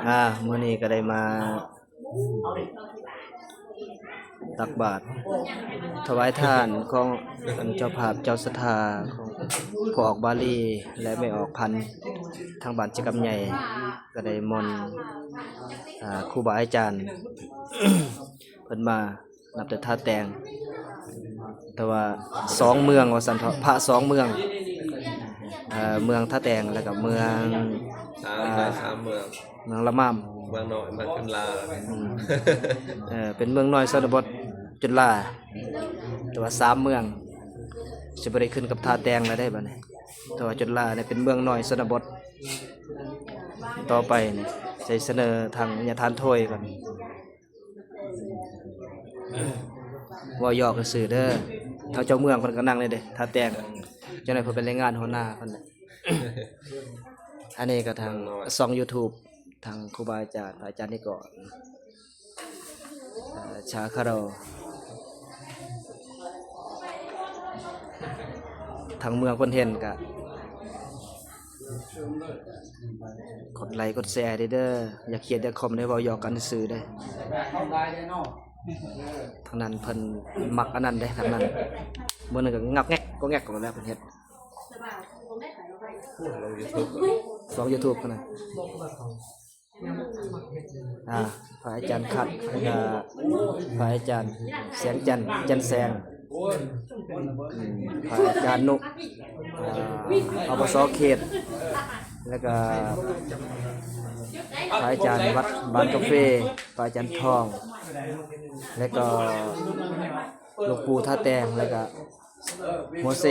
ອ່າ ມື້ນີ້ກໍໄດ້ມາຕັກບາດຖວາຍທານຂອງອັນເຈົ້າພາບເຈົ້າສັດທາຂອງພໍ່ອອກບາລີ ແລະ ແມ່ອອກພັນ ທາງບ້ານຈິກຳໃຫຍ່ ກໍໄດ້ມົນ ອ່າ ຄູບາອາຈານເພິ່ນມາ ນັບແຕ່ທ່າແຕງ ແຕ່ວ່າສອງເມືອງວ່າຊັ້ນເຖາະ ພະສອງເມືອງ ເອີ ເມືອງທ່າແຕງ ແລ້ວກໍເມືອງ ສາມ ອ່າ ສາມເມືອງ ເມືອງລະມາມ ເມືອງນ້ອຍ ເມືອງຈຸນລາ ອືມ ເອີ ເປັນເມືອງນ້ອຍຊົນນະບົດຈຸນລາ ແຕ່ວ່າສາມເມືອງ ຊິບໍ່ໄດ້ຂຶ້ນກັບທ່າແຕງແລ້ວເດ້ບັດນີ້ ແຕ່ວ່າຈຸນລານີ້ເປັນເມືອງນ້ອຍຊົນນະບົດ ຕໍ່ໄປນີ້ ຊິສະເໜີທາງຍາທ່ານໂທຍກ່ອນ. ເວົ້າຫຍອກຊື່ໆເດີ ທາງເຈົ້າເມືອງເພິ່ນກໍນັ່ງນີ້ເດ້ ທ່າແຕງ ຈັ່ງໃດເພິ່ນເປັນແຮງງານຫົວໜ້າເພິ່ນແຫຼະ. ອັນນີ້ກໍທາງຊ່ອງຢູທູບ ທາງຄູບາອາຈານ ພະອາຈານນິກອນ ເອີ ຊາຄາໂຣ ທາງເມືອງເພິ່ນເຫັນກໍ ກົດໄລກົດແຊໃຫ້ເດີ ຢ່າຄຽດຢ່າຄອມເດີ ເວົ້າຫຍອກກັນຊື່ໆເດີ ທາງນັ້ນເພິ່ນມັກອັນນັ້ນເດ້ ທາງນັ້ນ ມື້ໜຶ່ງກໍງອກແງກງອກແງກແລ້ວເພິ່ນເຮັດ ລງຢູທູບ ຊ່ອງຢູທູບຫັ້ນນະ ອ່າ ພະອາຈານຄັດ ແລ້ວກະພະອາຈານແສງຈັນ ຈັນແສງ ອືມ ພະອາຈານນຸ ອາ ອບສ ເຂດ ແລ້ວກະພະອາຈານວັດບ້ານກາເຟ ພະອາຈານທອງ ແລ້ວກໍ ຫຼວງປູ່ທ່າແຕງ ແລ້ວກະໂຮເຊ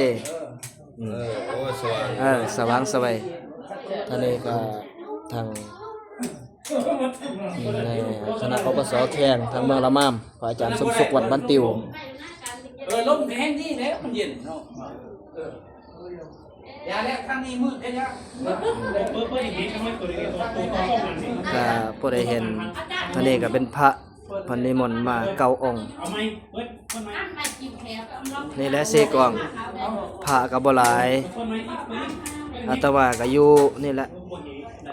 ອືມ ເອີ ໂອ້ ສະຫວ່າງ ເອີ ສະຫວ່າງສະໄຫວ ທາງນີ້ກໍທາງ ໃນຄະນະ ອບສ ແຂວງ ທາງເມືອງລະມາມ ພະອາຈານສົມສຸກ ວັດບ້ານຕິວ ເອີ ລົມແຮງດີແລ້ວ ມັນເຢັນເນາະ ເອີ ຢ່າແລ້ວ ທາງນີ້ມືດເດ້ ເປີດ ເປີດອີກນິດໜ້ອຍ ເປີດອີກນິດ ຕົວ ຕົວ ຕົວ ຕົວ ກໍພໍໄດ້ເຫັນ ທາງນີ້ກໍເປັນພະ ເພິ່ນນິມົນມາເກົ້າອົງ ນີ້ແຫຼະເຊກອງ ພະກໍບໍ່ຫຼາຍ ອາດຕະມາກໍຢູ່ນີ້ແຫຼະ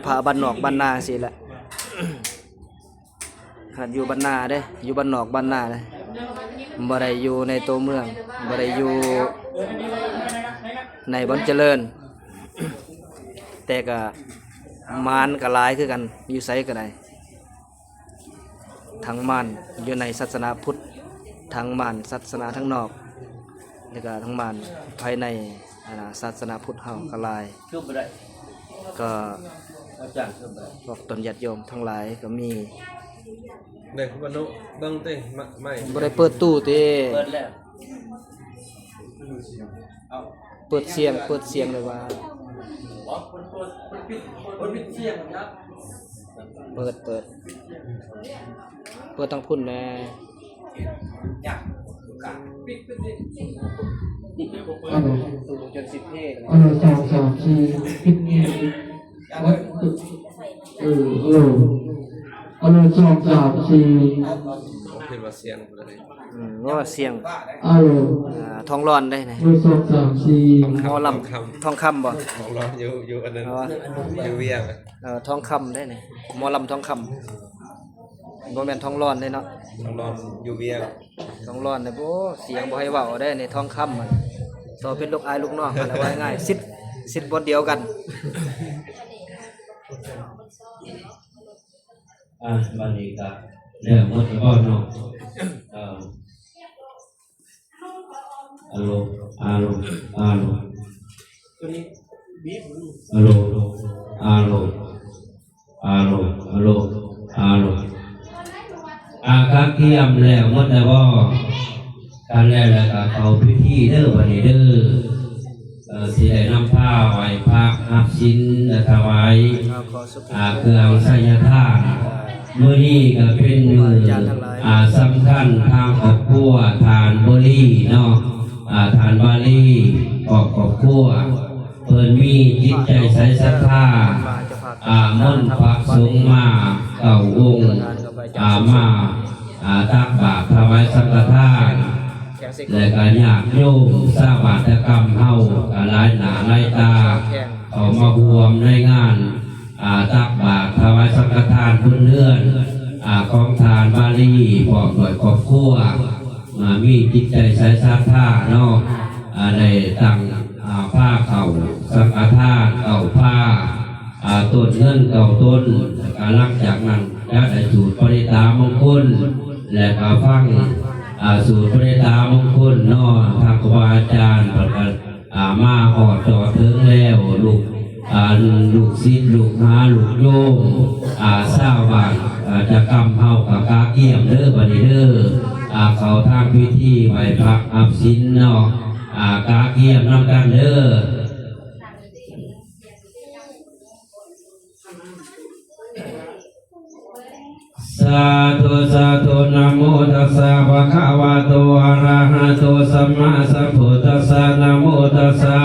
ພະບ້ານນອກບ້ານນາຊີ້ແຫຼະ ຄັນຢູ່ບ້ານນາເດ້ ຢູ່ບ້ານນອກບ້ານນາເດ້ ບໍ່ໄດ້ຢູ່ໃນຕົວເມືອງ ບໍ່ໄດ້ຢູ່ໃນບ່ອນຈະເລີນ ແຕ່ກໍມານກໍຫຼາຍຄືກັນ ຢູ່ໃສກໍໄດ້ ທັງມານຢູ່ໃນສາສະໜາພຸດ ທັງມານສາສະໜາທາງນອກ ແລ້ວກໍທັງມານພາຍໃນ ອັນນ່າ ສາສະໜາພຸດເຮົາກໍຫຼາຍ ຄືບໍ່ໄດ້ ກໍ ອາຈານ ຄືບໍ່ໄດ້ ພວກຕົນຍາດໂຍມທັງຫຼາຍກໍມີ ເດ້ ເບິ່ງຕິ ມາ ໄມ້ ບໍ່ໄດ້ເປີດຕູ້ຕິ ເປີດແລ້ວ ເປີດສຽງ ເປີດສຽງເລີຍວ່າ ເປີດ ເປີດ ເປີດທາງພຸ້ນແດ່ ອັນໂນ ອັນໂນ ສອງ ສາມ ສີ່ ປິດງຽບ ເອີ ອັນໂນ ອັນໂນ ສອງ ສາມ ສີ່ ເຫັນວ່າສຽງ ອືມ ວ່າສຽງ ອາໂລ ອ່າ ທ້ອງຮ້ອນເດ້ນີ້ ເອີ ສອງ ສາມ ສີ່ ໝໍລຳທອງຄຳບໍ່? ທ້ອງຮ້ອນຢູ່ ຢູ່ອັນນັ້ນ ຢູ່ວຽງ ເອີ ທອງຄຳເດ້ນີ້ ໝໍລຳທອງຄຳ ບໍ່ແມ່ນທ້ອງຮ້ອນເດ້ເນາະ ທ້ອງຮ້ອນຢູ່ວຽງ ທ້ອງຮ້ອນນີ້ ໂອ້ ສຽງບໍ່ໃຫ້ເວົ້າເດ້ນີ້ ທອງຄຳ ຕໍ່ເປັນລູກອ້າຍລູກນ້ອງກັນ ເວົ້າງ່າຍໆ ສິດ ສິດບ່ອນດຽວກັນ. ອ່າ ບັດນີ້ກະແລ້ວໝົດແລ້ວເນາະ ເອີ ອາໂລ ອາໂລ ອາໂລ ອາໂລ ອາໂລ ອາໂລ ອາໂລ ອາໂລ ອາ ກະກຽມແລ້ວໝົດແລ້ວບໍ່? ຄັນແລ້ວແລ້ວກະເຂົ້າພິທີເດີ ບັດນີ້ເດີ ເອີ ຊິໄດ້ນຳພາໄຫວ້ພະ ຮັບສິນ ແລະ ຖວາຍ ອ່າ ເຄື່ອງໄສຍະທານ. ມື້ນີ້ກະເປັນມື້ ອ່າ ສຳຄັນ ທາງຄອບຄົວທ່ານບໍລີເນາະ ອ່າ ທ່ານບາລີ ຄອບ ຄອບຄົວ ເພິ່ນມີຈິດໃຈໃສສັດທາ ອ່າ ມົນພະສົງມາເກົ້າອົງ ອ່າ ມາ ອ່າ ຕັກບາດຖວາຍສັງຄະທານ ແລະກະຍາດໂຍມຊາວບ້ານຕະກຳເຮົາກະຫຼາຍໜ້າຫຼາຍຕາ ເຂົ້າມາຮ່ວມໃນງານ ອ່າ ຕັກບາດ ເຮືອນ ອາ ຂອງທ່ານບາລີ ພ້ອມດ້ວຍຄອບຄົວ ອາ ມີຈິດໃຈໃສສັດທາເນາະ ອາ ໄດ້ຕັ້ງ ອາ ພາເຂົ້າສັງຄະທານເກົ້າພາ ອາ ຕົ້ນເງິນເກົ້າຕົ້ນ ແລະກະຫຼັງຈາກນັ້ນຈະໄດ້ສູດປະລິດຕາມົງຄຸນ ແລະກະຟັງ ອາ ສູດປະລິດຕາມົງຄຸນເນາະ ທາງຄູບາອາຈານເພິ່ນກະ ອາ ມາຮອດຈອດເຖິງແລ້ວ ລູກ ອາ ລູກສິດລູກຫາລູກໂຍມ ອາ ຊາວບ້ານ ອາ ຈະກຳເຮົາກະກະກຽມເດີ ບັດນີ້ເດີ ອາ ເຂົ້າທາງພິທີໄຫວ້ພະຮັບສິນເນາະ ອາ ກະກຽມນຳກັນເດີ. Sādhu, sādhu. Namo tassa bhagavato arahato sammāsambuddhassa. Namo tassa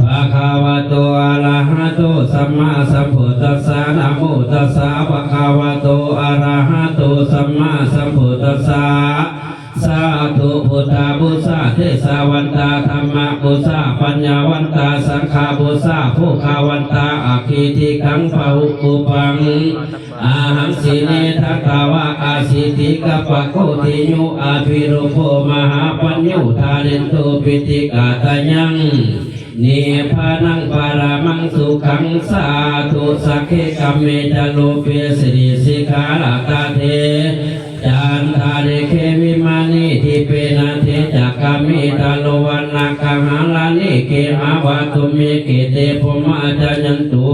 bhagavato arahato sammāsambuddhassa. Namo tassa bhagavato arahato sammāsambuddhassa. Sādhu. Buddhapūjā, tejavantā dhammapūjā, paññāvantā saṅghapūjā, bhogavantā aggidīpaṃ pahū pubbaṃ. Ahaṃ sine datvā asiddhi kappakotiyo abhirūpo mahāpañño dhārentu piṭikattayaṃ nibbānaṃ paramaṃ sukhaṃ. Sādhu. Sagge kāme ca rūpe girisikharataṭe cantalikkhe vimāne dīpe raṭṭhe ca gāme taruvanagahane gehavatthumhi khette bhummā cāyantu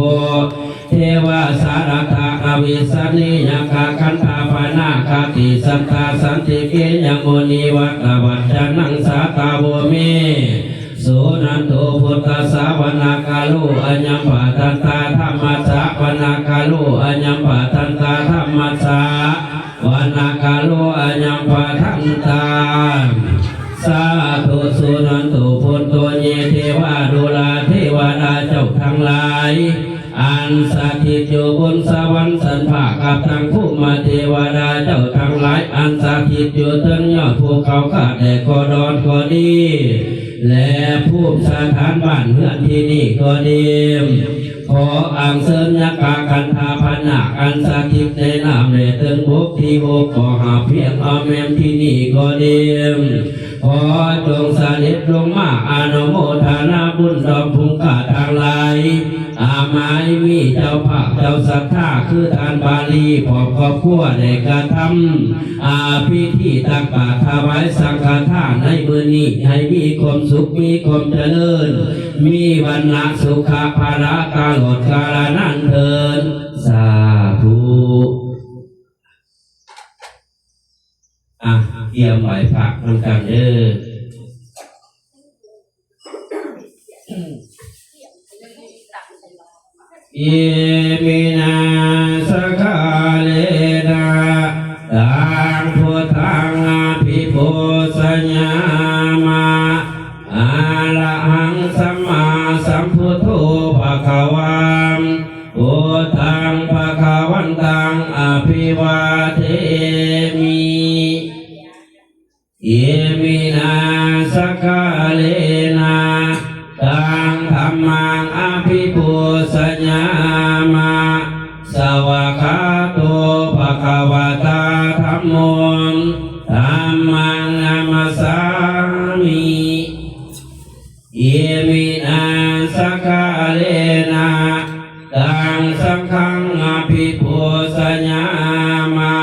devā jalathalavisame yakkhagandhabbanāgā tiṭṭhantā santike yaṃ munivaravacanaṃ sādhavo me suṇantu. Buddhassa vanakkaro ayaṃ bhadantā dhammassa vanakkaro ayaṃ bhadantā dhammassa vanakkaro ayaṃ bhadantā. Sādhu. Suṇantu bhonto ye devā dūrathevadā ເຈົ້າທັງຫຼາຍ ອັນສະຖິດຢູ່ບົນສະຫວັນຊັ້ນຟ້າ ກັບທັງພູມມະເທວະດາເຈົ້າທັງຫຼາຍ ອັນສະຖິດຢູ່ເທິງຍອດພູເຂົາຄາແຕ່ກໍດອນກໍດີ ແລະ ພູມສະຖານບ້ານເຮືອນທີ່ນີ້ກໍດີ ຂໍອັນເຊີນຍັກກະກັນທະພະນາກ ອັນສະຖິດໃນນ້ຳແລະເທິງບົກທີ່ໂອບກໍຫາພຽງອ້ອມແອ້ມທີ່ນີ້ກໍດີ ຂໍຈົ່ງສະເດັດລົງມາອະນຸໂມທະນາບຸນດອກຜູ້ຂ້າທັງຫຼາຍ ອາ ໝາຍມີເຈົ້າພາບເຈົ້າສັດທາ ຄືທ່ານບາລີ ພ້ອມຄອບຄົວ ໄດ້ກະທຳ ອາ ພິທີຕັກບາດຖວາຍສັງຄະທານໃນມື້ນີ້ ໃຫ້ມີຄວາມສຸກ ມີຄວາມຈະເລີນ ມີວັນນະສຸຂະພະລະຕະຫຼອດກາລະນານເທີ້ນ ສາທຸ. ອາ ກຽມໄຫວ້ພະນຳກັນເດີ. Iminā sakkārena taṃ buddhaṃ abhipūjayāma. Arahaṃ sammāsambuddho bhagavā, buddhaṃ bhagavantaṃ abhivādemi. Iminā sakkārena taṃ dhammaṃ abhipūjayāma. Svākkhāto bhagavatā dhammo, dhammaṃ namassāmi. Iminā sakkārena taṃ saṅghaṃ abhipūjayāma.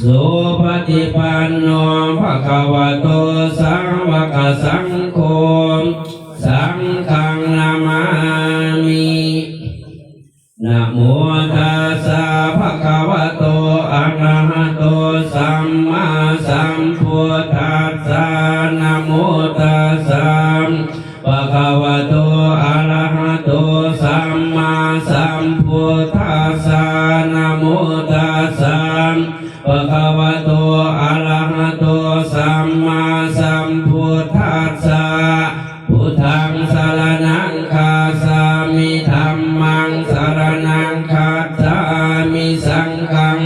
Supaṭipanno bhagavato sāvakasaṅgho, saṅghaṃ namāmi. Namo tassa bhagavato arahato sammāsambuddhassa. Namo tassa bhagavato arahato sammāsambuddhassa. Namo tassa bhagavato arahato sammāsambuddhassa. Buddhaṃ saraṇaṃ gacchāmi. Dhammaṃ saraṇaṃ gacchāmi. Saṅghaṃ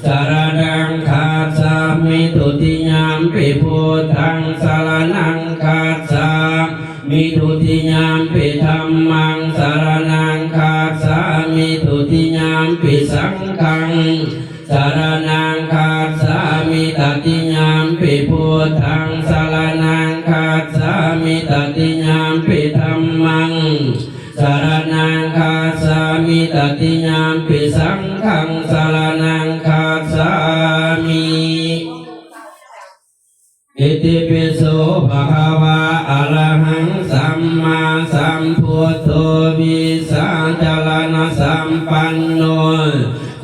saraṇaṃ gacchāmi. Dutiyampi buddhaṃ saraṇaṃ gacchāmi. Dutiyampi dhammaṃ saraṇaṃ gacchāmi. Dutiyam ปิสังฆังสรณังคัจฉามิ ตติยมปิพุทธังสรณังคัจฉามิ ตติยมปิธัมมังสรณังคัจฉามิ ตติยมปิสังฆังสรณังคัจฉามิ อิติปิโส ภะคะวา อะระหัง ສຳມາສຳພຸດໂທ ວິຊາຈາລະນະສຳປັນໂນ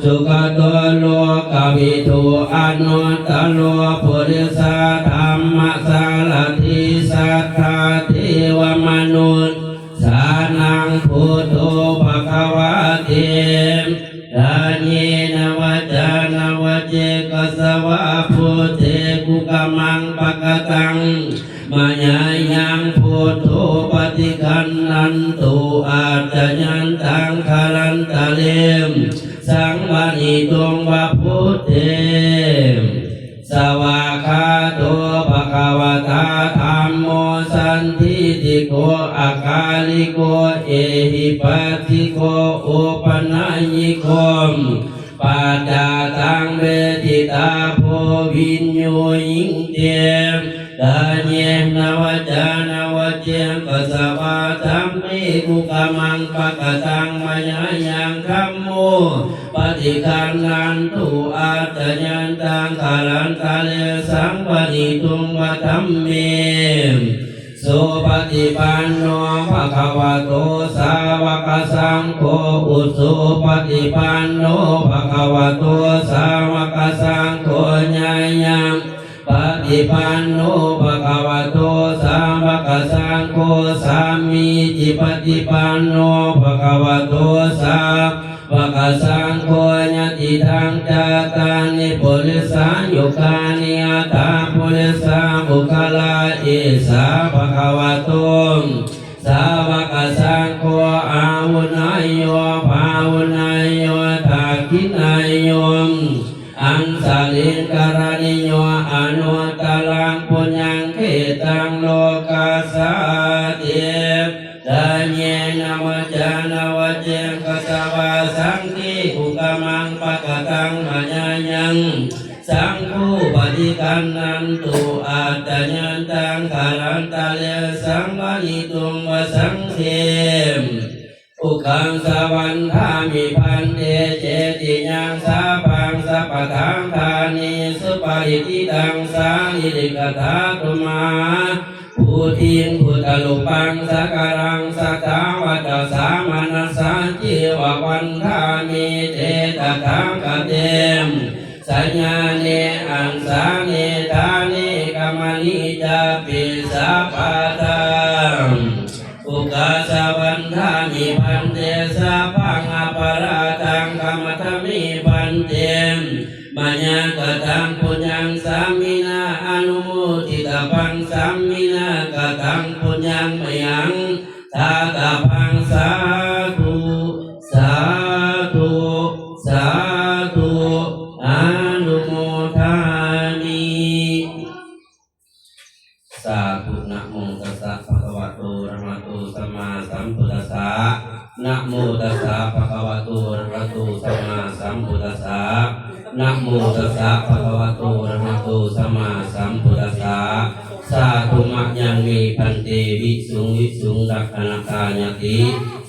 ສຸກະໂຕ ໂລກະວິທູ ອະນຸດຕະໂລ ປຸລິສະທຳມະສາລະຖີ ສັດຖາເທວະມະນຸດສານັງ ພຸດໂທ ພະຄະວາຕິ ກາເຍນະວາຈານະວະເຈກະສະວາ ພຸດເທ ກຸກະມັງ ປະກະຕັງ ມະຍາຍັງ ພຸດໂທ ປະຕິຄັນນັນຕຸ ອາຈະຍັນຕັງ ຄາລັນຕະເລ ສັງວະນີຕຸງ ວະ ພຸດເທ ສະວາຄາໂຕ ພະຄະວະຕາ ທຳໂມ ສັນທິຕິໂກ ອາກາລິໂກ ເອຫິປັດສິໂກ ໂອປະນາຍິໂກ ປັດຈາຕັງ ເວທິຕາໂພ ວິນໂຍຫິງ ເຕ ກາເຍນະວາຈານະວະເຈກະສະວາ ທຳເມ ກຸກະມັງ ປະກະຕັງ ມະຍາຍັງ ທຳໂມ ປະຕິຄັນນັນຕຸ ອາຈະຍັນຕັງ ຄາລັນຕະເລ ສັງວະນີຕຸງ ວະ ທຳເມ ສຸປະຕິປັນໂນ ພະຄະວະໂຕ ສາວະກະສັງໂຄ ອຸສຸປະຕິປັນໂນ ພະຄະວະໂຕ ສາວະກະສັງໂຄ ຍາຍັງ ປະຕິປັນໂນ ພະຄະວະໂຕ ສາວະກະສັງໂຄ ສາມີຈິປະຕິປັນໂນ ພະຄະວະໂຕ ສາວະກະສັງໂຄ ຍະຕິທັງ ຈາຕານິ ປຸລິສະຍຸການິ ອັດຖະ ປຸລິສະບຸກຄະລາ ເອສະ ພະຄະວະໂຕ ສາວະກະສັງໂຄ ອາຫຸເນຍໂຍ ພາຫຸເນຍໂຍ ທັກຂິເນຍໂຍ ອັນສະລິງກະລະນີໂຍ ອະນຸດຕະລັງ ປຸນຍັງເຂຕັງ ໂລກັດສາຕິ ກາເຍນະວາຈານະວະເຈກະສະວາ ສັງເຄ ກຸກະມັງ ປະກະຕັງ ມະຍາຍັງ ສັງໂຄ ປະຕິຄັນນັນຕຸ ອາຈະຍັນຕັງ ຄາລັນຕະເລ ສັງວະນີຕຸງ ວະ ສັງເຄ ອຸຄັງສະວັນທາມິ ພັນເຕ ເຈຕິຍັງ ສາພັງ ສະປະທານທານີ ສຸປະລິກິຕັງ ສາລີລິກະທາຕຸມະຫາ ພຸດທິງ ພຸດທະຮູປັງ ສັກກາລັງ ສັດທາ ວັດທະສາ ມະນະສາ ເຈວະ ວັນທາມິ ເຕ ຕະຖາຄະເຕ ສະຍານິ ອັນສານິ ຖານິ ກະມະນິ ຈາປິ ສະປະທາ ອຸຄາສະວັນທາມິ ພັນເຕ ສະພັງ ອະປະລາທັງ ຂະມະທາມິ ພັນເຕ ມະຍາກະຕັງ ປຸນຍັງ ສາມິນາ ອະນຸໂມທິຕະພັງ ສາມິນາກະຕັງ ປຸນຍັງ ມະຍັງ ທາຕະພັງ ສາທຸ ສາທຸ ສາທຸ ອະນຸໂມທາມິ ສາທຸ ນະໂມຕັດສະ ພະຄະວະໂຕ ອະລະຫະໂຕ ສຳມາສຳພຸດທັດສະ ນະໂມຕັດສະ ພະຄະວະໂຕ ອະລະຫະໂຕ ສຳມາສຳພຸດທັດສະ ນະໂມຕັດສະ ພະຄະວະໂຕ ອະລະຫະໂຕ ສຳມາສຳພຸດທັດສະ ສາທຸ ມະຍັງ ເມ ພັນເຕ ວິສຸງ ວິສຸງ ລັກຂະນະທາຍາຕິ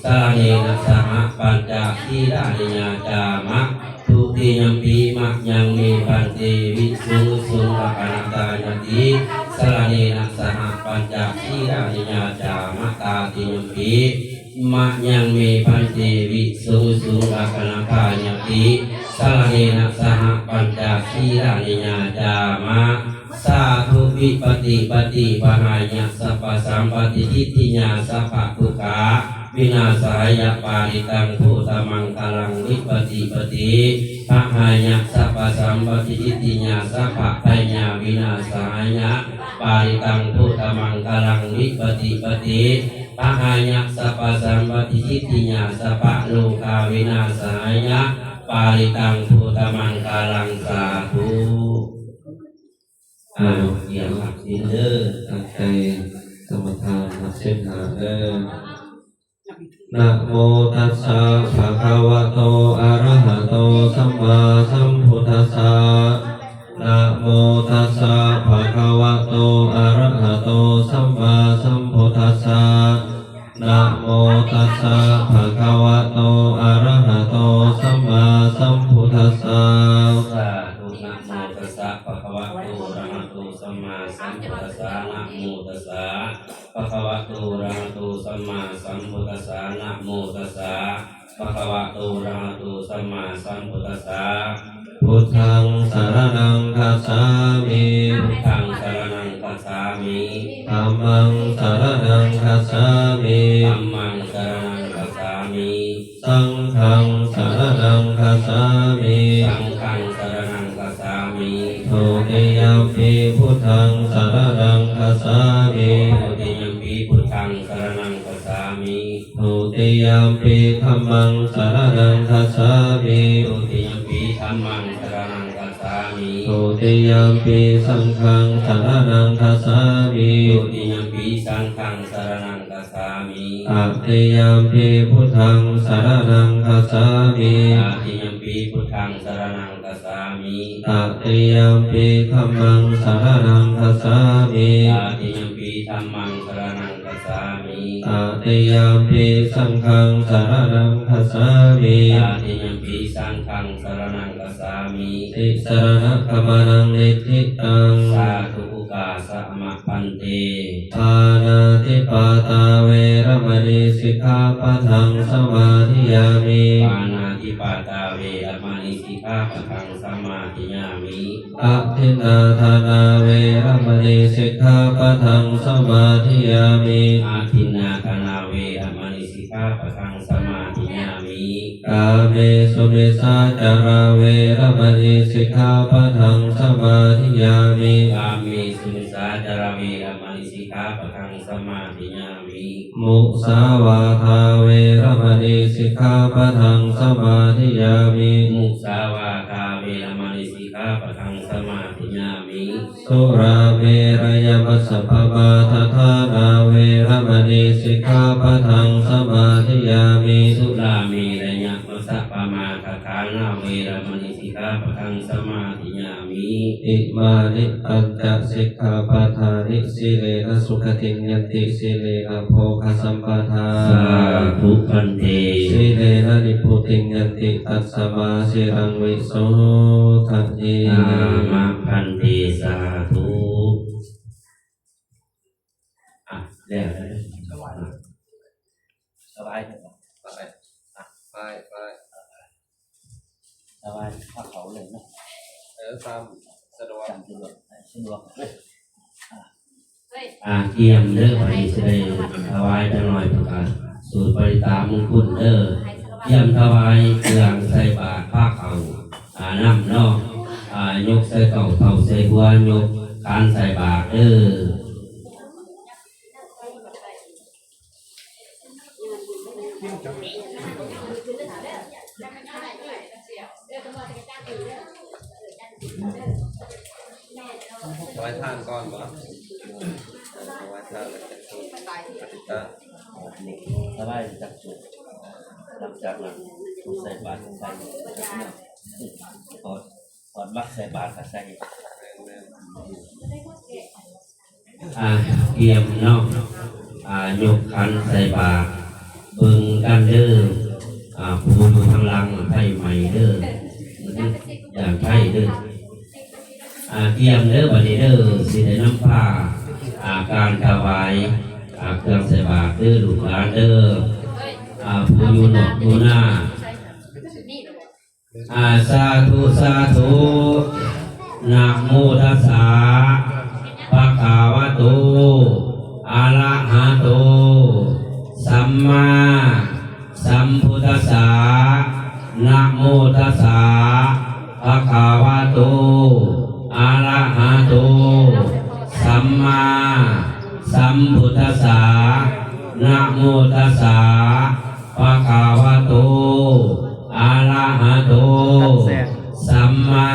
ສະລະເນນະ ສະຫະ ປັນຈະ ຊີລານິ ຍາຈາມະ ທຸຕິຍມປີ ມະຍັງ ເມ ພັນເຕ ວິສຸງ ວິສຸງ ລັກຂະນະທາຍາຕິ ສະລະເນນະ ສະຫະ ປັນຈະ ຊີລານິ ຍາຈາມະ ຕາຕິຍມປີ ມະຍັງ ເມ ພັນເຕ ວິສຸງ ວິສຸງ ລັກຂະນະທາຍາຕິ ສະລະເນນະ ສະຫະ ປັນຈະ ຊີລານິ ຍາຈາມະ ສາທຸ ວິປະຕິປະຕິ ປະຫາຍະ ສັບພະສຳປະຕິ ທິດຖິຍາ ສັບພະທຸກຂາ ວິນາສາຍະ ປາລິຕັງ ພຸດທະມັງຄະລັງ ວິປະຕິປະຕິ ປະຫາຍະ ສັບພະສຳປະຕິ ທິດຖິຍາ ສັບພະໄພຍາ ວິນາສາຍະ ປາລິຕັງ ພຸດທະມັງຄະລັງ ວິປະຕິປະຕິ ປະຫາຍະ ສັບພະສຳປະຕິ ທິດຖິຍາ ສັບພະໂລກາ ວິນາສາຍະ ປາລິຕັງ ພຸດທະມັງຄະລັງ ສາທຸ ອາ ອຽງຮັບສິນເດີ ຕັ້ງໃຈສະມາທານຮັບສິນຫ້າເດີ ນະໂມຕັດສະ ພະຄະວະໂຕ ອະລະຫະ ະໂຕ ສຳມາສຳພຸດທັດສະ ນະໂມຕັດສະ ພະຄະວະໂຕ ອະລະຫະໂຕ ສຳມາສຳພຸດທັດສະ ນະໂມຕັດສະ ພະຄະວະໂຕ ອະລະຫະໂຕ ສຳມາສຳພຸດທັດສະ ສາທຸ ນະໂມຕັດສະ ພະຄະວະໂຕ ອະລະຫະໂຕ ສຳມາສຳພຸດທັດສະ ນະໂມຕັດສະ ພະຄະວະໂຕ ອະລະຫະໂຕ ສຳມາສຳພຸດທັດສະ ນະໂມຕັດສະ ພະຄະວະໂຕ ອະລະຫະໂຕ ສຳມາສຳພຸດທັດສະ ພຸດທັງ ສະລະນັງ ຄັດສາມິ ພຸດທັງ ສະລະນັງ ຄັດສາມິ ທຳມັງ ສະລະນັງ ຄັດສາມິ ທຳມັງ ສະລະນັງ ຄັດສາມິ ສັງຄັງ ສະລະນັງ ຄັດສາມິ ສັງຄັງ ສະລະນັງ ຄັດສາມິ ທຸຕິຍມປີ ພຸດທັງ ສະລະນັງ ຄັດສາມິ ທຸຕິຍມປີ ພຸດທັງ ສະລະນັງ ຄັດສາມິ ທຸຕິຍມປີ ທຳມັງ ສະລະນັງ ຄັດສາມິ ທຸຕິຍມປີ ທຳມັງ ສະລະນັງ ຄັດສາມິ ທຸຕິຍມປີ ສັງຄັງ ສະລະນັງ ຄັດສາມິ ທຸຕິຍມປີ ສັງຄັງ ສະລະນັງ ຄັດສາມິ ຕະຕິຍມປີ ພຸດທັງ ສະລະນັງ ຄັດສາມິ ຕະຕິຍມປີ ພຸດທັງ ສະລະນັງ ຄັດສາມິ ຕະຕິຍມປີ ທຳມັງ ສະລະນັງ ຄັດສາມິ ຕະຕິຍມປີ ທຳມັງ ສະລະນັງ ຄັດສາມິ ຕະຕິຍມປີ ສັງຄັງ ສະລະນັງ ຄັດສາມິ ຕະຕິຍມປີ ສັງຄັງ ສະລະນັງ ຄັດສາມິ ຕິສະລະນະກຳມະນັງ ນິດທິຕັງ ສາທຸ ໂອກາສະມະ ພັນເຕ ປານາຕິປາຕາ ເວລະມະນີ ສິກຂາປະທັງ ສະມາທິຍາມິ ປານາຕິປາຕາ ເວລະມະນີ ສິກຂາປະທັງ ສະມາທິຍາມິ ອະທິນນາທານາ ເວລະມະນີ ສິກຂາປະທັງ ສະມາທິຍາມິ ອະທິນນາທານາ ເວລະມະນີ ສິກຂາປະທັງ ສະມາທິຍາມິ ກາເມສຸມິດສາຈາລາ ເວລະມະນີ ສິກຂາປະທັງ ສະມາທິຍາມິ ກາເມສຸມິດສາຈາລາ ເວລະມະນີ ສິກຂາປະທັງ ສະມາທິຍາມິ ມຸສາວາທາ ເວລະມະນີ ສິກຂາປະທັງ ສະມາທິຍາມິ ມຸສາວາທາ ເວລະມະນີ ສິກຂາປະທັງ ສະມາທິຍາມິ ສຸລາເມລະຍະມັດສະປະມາທະຖານາ ເວລະມະນີ ສິກຂາປະທັງ ສະມາທິຍາມິ ສຸລາເມລະຍະມັດສະປະມາທະຖານາ ເວລະມະນີ ສິກຂາປະທັງ ສະມາທິຍາມິ ອິມານິປັນຈະສິກຂາປະທານິ ສີເລນະສຸຂະຕິງຍັນຕິ ສີເລນະໂພຄະສຳປະທາ ສາທຸ ພັນເຕ ສີເລນະນິບພຸຕິງຍັນຕິ ຕັດສະມາສີລັງວິໂສທະນິ ອາມະ ພັນເຕ ສາທຸ ອ່ະ ແລ້ວ ຖວາຍ ຖວາຍ ໄປ ໄປ ໄປ ຖວາຍພະເຂົາເລີຍເນາະ ເອີ ຕາມສະດວກ ຕາມສະດວກ ສະດວກເລີຍ ອ່າ ກຽມເດີ ບາດນີ້ຊິໄດ້ຖວາຍຈັກໜ້ອຍ ເພິ່ນກະສູດປະລິດຕາມຸງຄຸນເດີ ກຽມຖວາຍເຄື່ອງໃສ່ບາດພະເຂົາ ອ່າ ນຳເນາະ ອ່າ ຍົກໃສ່ເຂົ້າ ເຂົ້າໃສ່ຫົວ ຍົກຂັນໃສ່ບາດເດີ. ຖວາຍທານກ່ອນບໍ່? ຖວາຍທານແລ້ວຈັ່ງ ຖວາຍຈັກຈຸດ ຫຼັງຈາກນັ້ນໃສ່ບາດ ໃສ່ ຖອດ ຖອດບັດໃສ່ບາດກໍໃສ່ ອ່າ ກຽມເນາະ ອ່າ ຍົກຂັນໃສ່ບາດ ເບິ່ງກັນເດີ ອ່າ ຜູ້ຢູ່ທາງຫຼັງໄຟໄໝ້ເດີ ຢ້ານໄຟເດີ ອ່າ ກຽມເດີ ບາດນີ້ເດີ ຊິໄດ້ນຳພາ ອ່າ ການຖວາຍ ອ່າ ເຄື່ອງໃສ່ບາດເດີ ລູກຫຼານເດີ ອ່າ ຜູ້ຢູ່ນອກຢູ່ນາ ອາ ສາທຸ ສາທຸ ນະໂມຕັດສະ ພະຄະວະໂຕ ອະລະຫະໂຕ ສຳມາສຳພຸດທັດສະ ນະໂມຕັດສະ ພະຄະວະໂຕ ອະລະຫະໂຕ ສຳມາສຳພຸດທັດສະ ນະໂມຕັດສະ ພະຄະວະໂຕ ອະລະຫະໂຕ ສຳມາ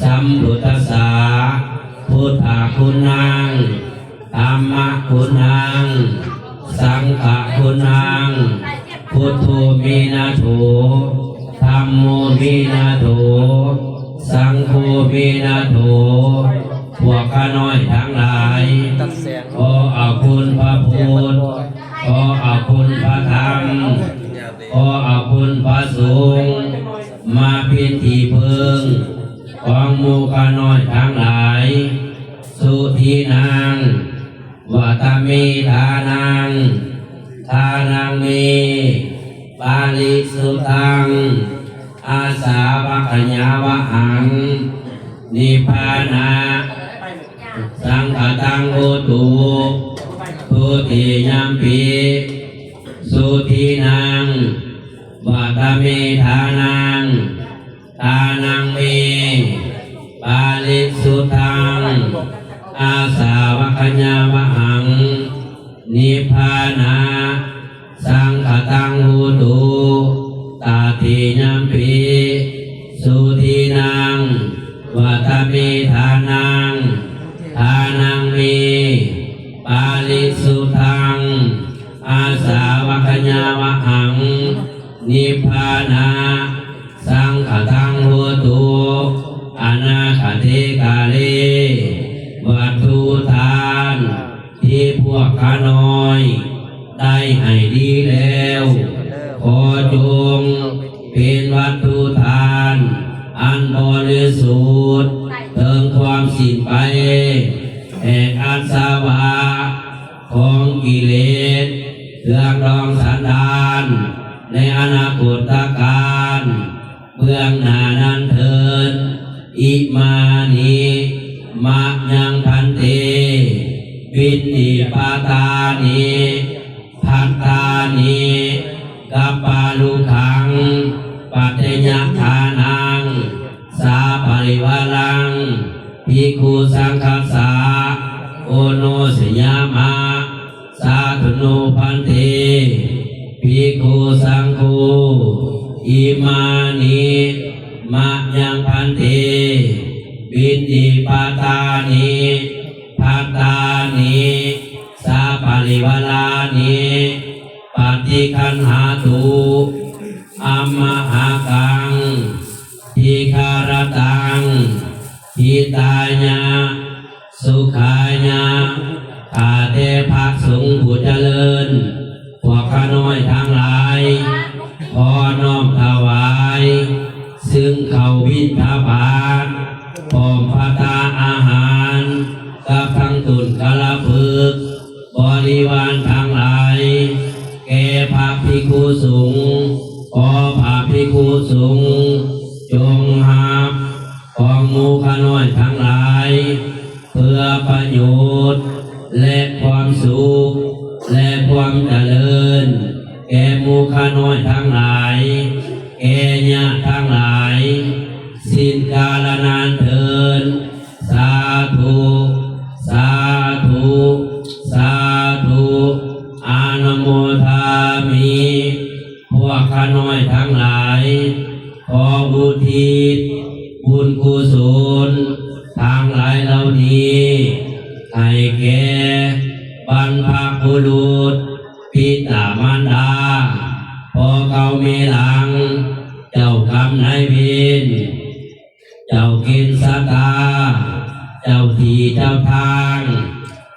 ສຳພຸດທັດສະ ພຸດທະຄຸນັງ ທຳມະຄຸນັງ ສັງຄະຄຸນັງ ພຸດໂທ ເມນະໂທ ທຳ ໂມເມນະໂທ ສັງໂຄເມນະໂທ ພວກຂ້ານ້ອຍທັງຫຼາຍ ຂໍອະຄຸນພະພຸດ ຂໍອະຄຸນພະທຳ ຂໍອະຄຸນພະສົງ ມາເປັນທີ່ເພິ່ງຂອງໝູ່ຂ້ານ້ອຍທັງຫຼາຍ ສຸທິນັງ ວັດຕະເມທານັງ ທານັງເມ ປາລິສຸດທັງ ອາສາວະຄະຍາວະຫັງ ນິບພານະ ສັງຄະຕັງໂຫຕຸ ທຸຕິຍຳປິ ສຸທິນັງ ວັດຕະເມທານັງ ທານັງເມ ປາລິສຸດທັງ ອາສາວະຄະຍາວະຫັງ ນິບພານະ ສັງຄະຕັງໂຫຕຸ ຕະຕິຍຳປິ ສຸທິນັງ ວັດຕະເມທານັງ ທານັງເມ ປາລິສຸດທັງ ອາສາວະຄະຍາວະຫັງ ນິບພານະ ສັງຄະຕັງໂຫຕຸ ອະນາຄະເທກາເລ ວັດຖຸທານ ທີ່ພວກຂ້ານ້ອຍໄດ້ໃຫ້ດີແລ້ວ ຂໍຈົ່ງເປັນວັດຖຸທານອັນບໍລິສຸດ ເຖິງຄວາມສິ້ນໄປແຫ່ງອາສະວະ ຂອງກິເລດ ເຄື່ອງດອງສັນດານ ໃນອະນາຄົດຕະການເບື້ອງໜ້ານັ້ນເທີນ. ອິມານິ ມະຍັງ ພັນເຕ ວິນທິປະຕານິ ພັດຕານິ ກັບປາລຸຄັງ ປັດຈະຍະທານັງ ສາປະລິວາລັງ ພິກຂຸສັງຄັດສະ ໂອໂນສະຍາມະ ສາທຸໂນ ພັນເຕ ພິກຂຸສັງໂຄ ອິມານິ ມະຍັງ ພັນເຕ ວິນທິປະຕານິ ພັດຕານິ ສາປະລິວາລານິ ປະຕິຄັນຫາຕຸ ອຳມະຫະກັງ ທີຄາຣະຕັງ ຫິຕາຍະ ສຸຂາຍະ ຂ້າແຕ່ພະສົງຜູ້ຈະເລີນ, ພວກຂ້ານ້ອຍທັງຫຼາຍ ຂໍນ້ອມຖວາຍ ຊຶ່ງເຂົ້າບິນທະບາດ ພ້ອມພັດຕາອາຫານ ກັບທັງຕົ້ນກາລະພຶກ ບໍລິວານທັງຫຼາຍ ແກ່ພະພິກຂຸສົງ, ຂໍພະພິກຂຸສົງ ຈົ່ງຮັບຂອງໝູ່ຂ້ານ້ອຍທັງຫຼາຍ ເພື່ອປະໂຫຍດ ແລະ ຄວາມສຸກ ແລະ ຄວາມຈະເລີນ ແກ່ໝູ່ຂ້ານ້ອຍທັງຫຼາຍ ແກ່ຍາດທັງຫຼາຍ ສິ້ນກາລະນານເທີນ. ສາທຸ ສາທຸ ສາທຸ ອະນຸໂມທາມິ. ພວກຂ້ານ້ອຍທັງຫຼາຍ ຂໍອຸທິດບຸນກຸສົນທັງຫຼາຍເຫຼົ່ານີ້ ໃຫ້ແກ່ບັນພະບຸລຸດ ປິດາມານດາ ພໍ່ເກົ່າແມ່ຫຼັງ ເຈົ້າກຳນາຍເວນ ເຈົ້າເກນຊະຕາ ເຈົ້າທີ່ເຈົ້າທາງ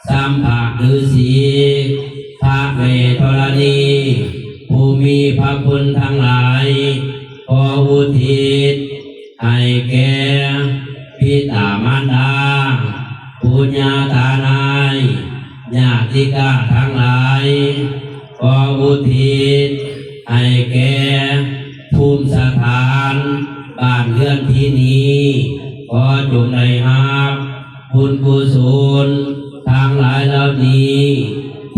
ສຳພະລືສີ ພະແມ່ທໍລະນີ ຜູ້ມີພະຄຸນທັງຫຼາຍ ຂໍອຸທິດໃຫ້ແກ່ປິດາມານດາ ປູ່ຍ່າຕານາຍ ຍາຕິກາທັງຫຼາຍ ຂໍອຸທິດໃຫ້ແກ່ພູມສະຖານບ້ານເຮືອນທີ່ນີ້ ຂໍຈົ່ງໄດ້ຮັບບຸນກຸສົນທັງຫຼາຍເຫຼົ່ານີ້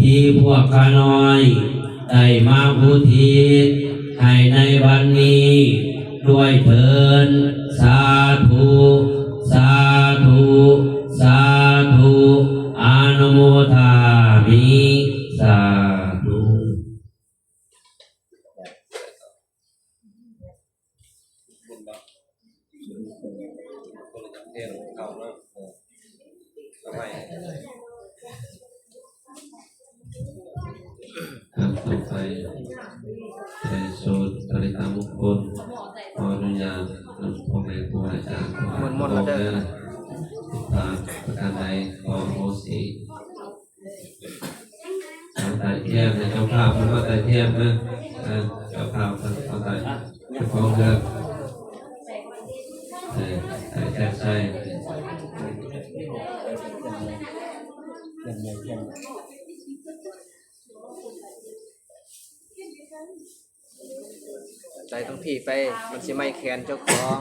ທີ່ພວກຂ້ານ້ອຍໄດ້ມາອຸທິດໃຫ້ໃນວັນນີ້ດ້ວຍເທີ້ນ. ສາທຸ ສາທຸ ສາທຸ ອະນຸໂມທາມິ ສາທຸ. ທ່ານຕໍ່ໄປ ໄດ້ສວດປະລິດຕະມຸງຄຸນ. ຂໍອະນຸຍາດນຳພໍ່ແມ່ຄູອາຈານທຸກທ່ານ ມ່ວນໆ ເດີ ຜິດພາດປະການໃດ ຂໍອະໂຫສິ. ເອົາໄຕ້ທຽບໃຫ້ເຈົ້າພາບ ເພິ່ນເອົາໄຕ້ທຽບເດີ ເອີ ເຈົ້າພາບເພິ່ນເອົາໄຕ້ ເຈົ້າຂອງເຮືອນ ເອີ ໄຕ້ທຽບໃສ່ ໄຕ້ທັງພີ້ໄປ ມັນຊິໄໝ້ແຂນເຈົ້າຂອງ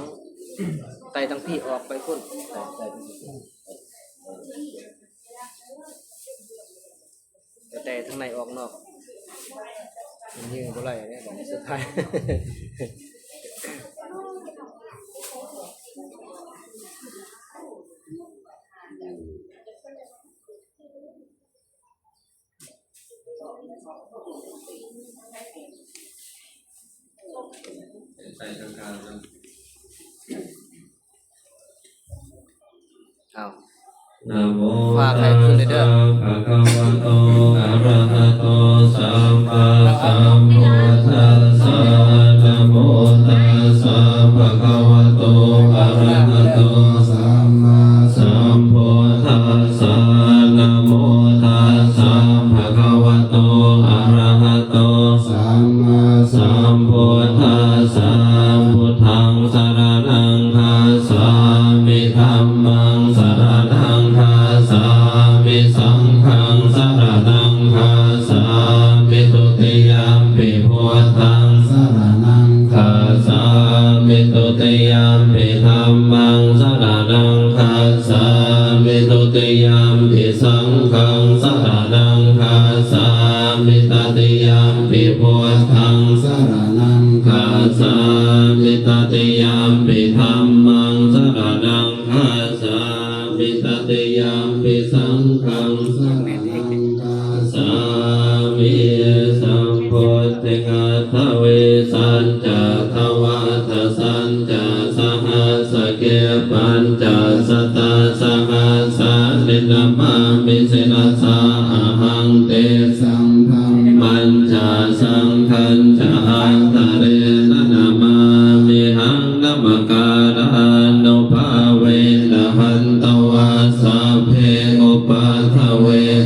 ໄຕ້ທັງພີ້ອອກໄປພຸ້ນ ແຕ່ທັງໃນອອກນອກ ມັນຢືນບໍ່ໄດ້ເດ້ ບາດສຸດທ້າຍ. ອ້າວ ນະໂມຕັດສະ ພະຄະວະໂຕ ອະຣະຫະໂຕ ສຳມາສຳພຸດທັດສະ ນະໂມຕັດສະ ພະຄະວະໂຕ ອະຣະຫະໂຕ ສຳມາສຳພຸດທັດສະ ນະໂມຕັດສະ ພະຄະວະໂຕ ອະຣະຫະໂຕ ສຳມາສຳພຸດທັດສະ ພຸດທັງສະລະນັງຄັດສາມິ ທຳມັງສະລະນັງຄັດສາມິ ສັງຄັງສະລະນັງຄັດສາມິ ທຸຕິຍຳປິ ພຸດທັງສະລະນັງຄັດສາມິ ທຸຕິຍຳປິ ທຳມັງສະລະນັງຄັດສາມິ ທຸຕິຍຳປິ ສັງຄັງສະລະນັງຄັດສາມິ ຕະຕິຍຳປິ ພຸດທັງສະລະນັງຄັດສາມິ ຕະຕິຍຳປິ ທຳມັງສະລະນັງຄັດສາມິ ຕະຕິຍຳປິ ສັງຄັງສະລະນັງຄັດສາມິ ສຳພຸດທິງ ອັດຖະວິສສັນຈະ ທະວາທະສັນຈະ ສະຫັດສະເກ ປັນຈະຊະຕະສະຫັດສານິ ນະມາມິ ສິລະສາ ອະຫັງ ເຕ ສັງ ທຳມັນຈະ ສັງຄັນຈະ ອັດຕະເລນະ ນະມາມິຫັງ ນະມະກາລານຸພາເວນະ ຫັນ ຕວາ ສັບເພ ອຸປັດຖະເວ